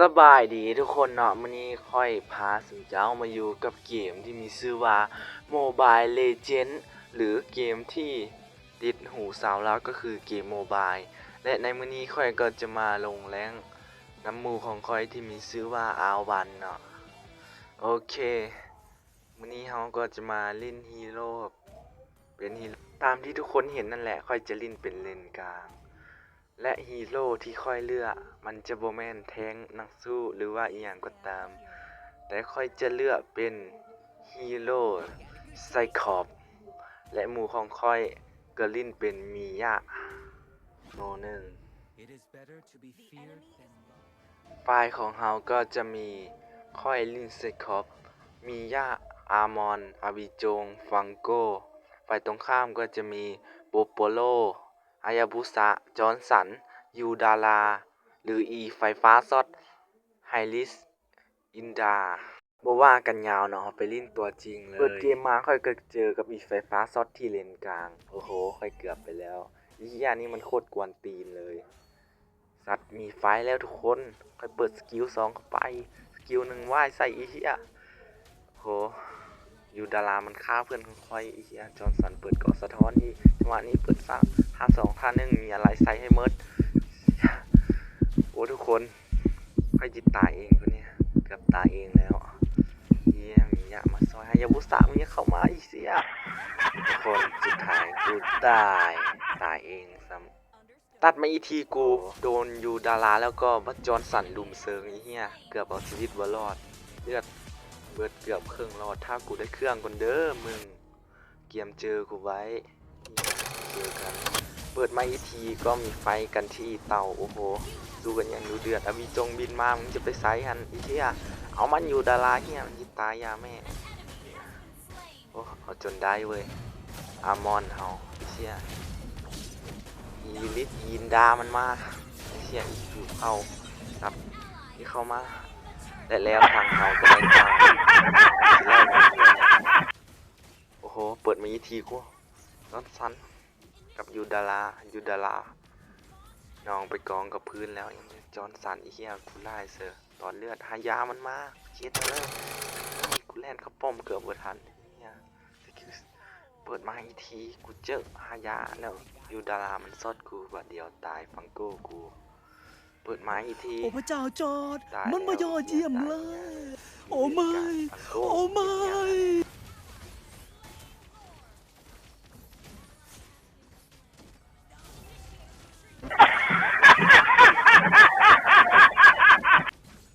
ສະບາຍດີທຸກຄົນເນາະ, ມື້ນີ້ຂ້ອຍພາຊຸມເຈົ້າມາຢູ່ກັບເກມທີ່ມີຊື່ວ່າ Mobile Legend ຫຼືເກມທີ່ຕິດຫູຊາວລາວກໍຄືເກມໂມບາຍ ແລະ ໃນມື້ນີ້ຂ້ອຍກໍຈະມາລົງແລງນຳໝູ່ຂອງຂ້ອຍທີ່ມີຊື່ວ່າ ອາລວັນ ເນາະ. ໂອເຄ ມື້ນີ້ເຮົາກໍຈະມາຫຼິ້ນຮີໂຣ ເປັນຮີໂຣ ຕາມທີ່ທຸກຄົນເຫັນນັ້ນແຫຼະ, ຂ້ອຍຈະຫຼິ້ນເປັນເລນກາງ ແລະ ຮີໂຣທີ່ຂ້ອຍເລືອກມັນຈະບໍ່ແມ່ນແທງນັກສູ້ ຫຼືວ່າອີ່ຫຍັງກໍຕາມ, ແຕ່ຂ້ອຍຈະເລືອກເປັນຮີໂຣໄຊຄອບ ແລະ ໝູ່ຂອງຂ້ອຍກໍຫຼິ້ນເປັນມິຍະ ໂນໜຶ່ງ. ຝ່າຍຂອງເຮົາກໍຈະມີ ຂ້ອຍຫຼິ້ນໄຊຄອບ, ມິຍະ, ອາມອນ, ອາວິຈົງ, ຟັງໂກ. ຝ່າຍຕົງຂ້າມກໍຈະມີ ໂປໂປໂລ, ຮາຍາບຸສະ, ຈອນສັນ, ຢູດາລາ ຫຼື ອີໄຟຟ້າຊັອດ, ໄຮລິສ, ອິນດາ. ບໍ່ວ່າກັນຍາວເນາະ, ເຮົາໄປຫຼິ້ນຕົວຈິງເລີຍ. ເປີດເກມມາຂ້ອຍກໍເຈີກັບອີໄຟຟ້າຊັອດທີ່ເລນກາງ. ໂອ້ໂຫ ຂ້ອຍເກືອບໄປແລ້ວ. ອີເຫຍ ນີ້ມັນໂຄດກວນຕີນເລີຍ. ສັດມີໄຟແລ້ວທຸກຄົນ. ຂ້ອຍເປີດສະກິວສອງເຂົ້າໄປ. ສະກິວໜຶ່ງ ວາຍ ໃສ່ ອີເຫຍ. ໂຫ ຢູດາລາມັນຂ້າເພື່ອນຂອງຂ້ອຍ. ອີເຫຍ ຈອນສັນເປີດເກາະສະທ້ອນອີກ. ຈັງຫວະນີ້ເປີດສາມ ຫ້າ ສອງ ທ່າໜຶ່ງ ມີອາໄລໃສ່ໃຫ້ໝົດ. ໂອ້ ທຸກຄົນ ຂ້ອຍຊິຕາຍເອງພຸ້ນນີ້. ເກືອບຕາຍເອງແລ້ວ. ເອີຍ ມິຍະມາຊ່ອຍ. ຮາຍາບຸສະ ມິຍະເຂົ້າມາ. ອີເຊຍ ທຸກຄົນ ສຸດທ້າຍກູຕາຍ ຕາຍເອງຊ້ຳ. ຕັດມາອີກທີ ກູໂດນຢູດາລາ ແລ້ວກໍບັກຈອນສັນລຸມເຊີງ. ອີເຫຍ ເກືອບເອົາຊີວິດບໍ່ລອດ. ເລືອດເບີດເກືອບເຄິ່ງຫຼອດ. ຖ້າກູໄດ້ເຄື່ອງກ່ອນເດີມຶງ. ກຽມເຈີກູໄວ້. ເຈີກັນ. ເປີດມາອີກທີກໍມີໄຟກັນທີ່ເຕົາ. ໂອ້ໂຫ ສູ້ກັນຢ່າງດຸເດືອດ. ອາວິຈົງບິນມາ. ມຶງຈະໄປໃສຫັ້ນ? ອີເຊຍ ເອົາມັນ. ຢູດາລາເຫຍ ມັນຊິຕາຍຢ່າແມ່. ໂອ້ ເອົາຈົນໄດ້ເວີຍ. ອາມອນເຮົາ. ອີເຊຍ ອີລິດ ອິນດາ ມັນມາ. ເຊຍ ອີກ ຈູດເຂົ້າ ສັບ ອີເຂົ້າມາ. ແລະ ແລ້ວທາງເຮົາກໍໄດ້ຕາຍ. ໂອ້ໂຫ ເປີດມາອີກທີ ກູ ຈອນສັນກັບຢູດາລາ. ຢູດາລາ ນ້ອງໄປກອງກັບພື້ນແລ້ວ. ຍັງຈອນສັນ. ອີເຫຍ ກູຫຼາຍເສີ. ຕອນເລືອດ ຮາຍາມັນມາ. ເຈັດເລີຍ. ກູແລ່ນເຂົ້າປ້ອມເກືອບບໍ່ທັນ. ເອີຍ ສະກິວ ເປີດມາອີກທີ ກູເຈີຮາຍາ ແລ້ວຢູດາລາມັນຊັອດກູ ບາດດຽວຕາຍ. ຟັງໂກ ກູ ເປີດມາອີກທີ. ໂອ້ ພະເຈົ້າຈອດ ມັນມາຢອດຢ້ຽມເລີຍ. ໂອ້ໄມ ໂອ້ໄມ.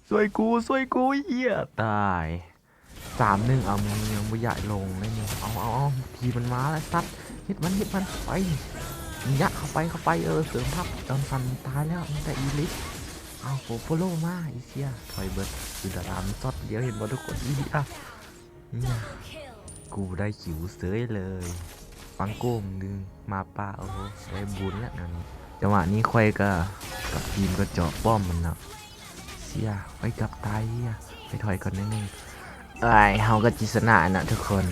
ຊ່ວຍກູ ຊ່ວຍກູ. ເຫຍ ຕາຍ. ສາມໜຶ່ງ. ເອົາ ມຶງຍັງບໍ່ຢາກລົງເລີຍນີ້. ເອົາ ເອົາ ເອົາ ທີມັນມາແລ້ວ ສັດ. ເຮັດມັນ ເຮັດມັນ. ໄປ ຍະ ເຂົ້າໄປ ເຂົ້າໄປ. ເອີ ເສີມທັບ. ຈອນສັນຕາຍແລ້ວ ມີແຕ່ອີລິດ. ເອົາ ໂປໂປໂລມາ. ອີເຊຍ ຖອຍເບີດ. ຄືດາລາມັນຊັອດດຽວ ເຫັນບໍ່ທຸກຄົນ? ອີເຫຍ ກູໄດ້ຄິວເສີຍເລີຍ. ປັງໂກງດຶງໝາປ່າ. ໂອ້ໂຫ ໄດ້ບຸນແລ້ວນັ້ນ. ຈັງຫວະນີ້ຂ້ອຍກໍ ກັບທີມກໍເຈາະປ້ອມມັນເນາະ. ເຊຍ ຂ້ອຍກັບຕາຍ. ເຊຍ ຂ້ອຍຖອຍກ່ອນໜ້ອຍໜຶ່ງ. ເອີຍ ເຮົາກໍຊິຊະນະນະທຸກຄົນ.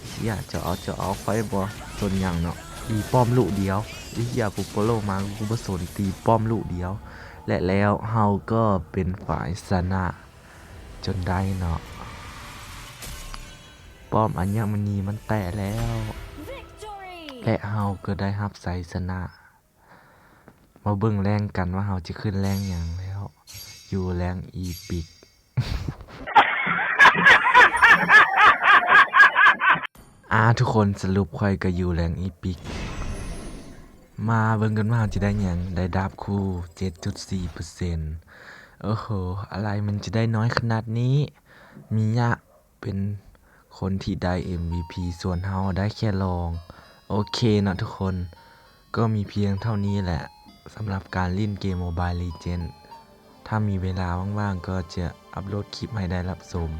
ເຊຍ ເຈົ້າເອົາ ເຈົ້າເອົາ ຂ້ອຍບໍ່ສົນຫຍັງເນາະ. ຕີປ້ອມລູກດຽວ. ເຊຍ ໂປໂປໂລມາ ກູບໍ່ສົນ. ຕີປ້ອມລູກດຽວ ແລະ ແລ້ວເຮົາກໍເປັນຝ່າຍຊະນະ ຈົນໄດ້ເນາະ. ປ້ອມອັນຍະມະນີມັນແຕກແລ້ວ ແລະ ເຮົາກໍໄດ້ຮັບໄຊຊະນະ. ມາເບິ່ງແລງກັນວ່າເຮົາຈະຂຶ້ນແລງຫຍັງແລ້ວ. ຢູ່ແລງອີປິກ. ອາ ທຸກຄົນ, ສະຫຼຸບຂ້ອຍກໍຢູ່ແລງອີປິກ. ມາເບິ່ງກັນວ່າເຮົາຈະໄດ້ຫຍັງ. ໄດ້ດາບຄູ່ ເຈັດຈຸດສີ່ເປີເຊັນ. ໂອ້ໂຫ ອາໄລມັນຈະໄດ້ນ້ອຍຂະໜາດນີ້? ມິຍະເປັນຄົນທີ່ໄດ້ເອັມວີພີ ສ່ວນເຮົາໄດ້ແຄ່ລອງ. ໂອເຄເນາະທຸກຄົນ, ກໍມີພຽງເທົ່ານີ້ແຫຼະ ສຳລັບການຫຼິ້ນເກມ Mobile Legends. ຖ້າມີເວລາວ່າງໆ ກໍຈະອັບໂຫຼດຄລິບໃຫ້ໄດ້ຮັບຊົມ.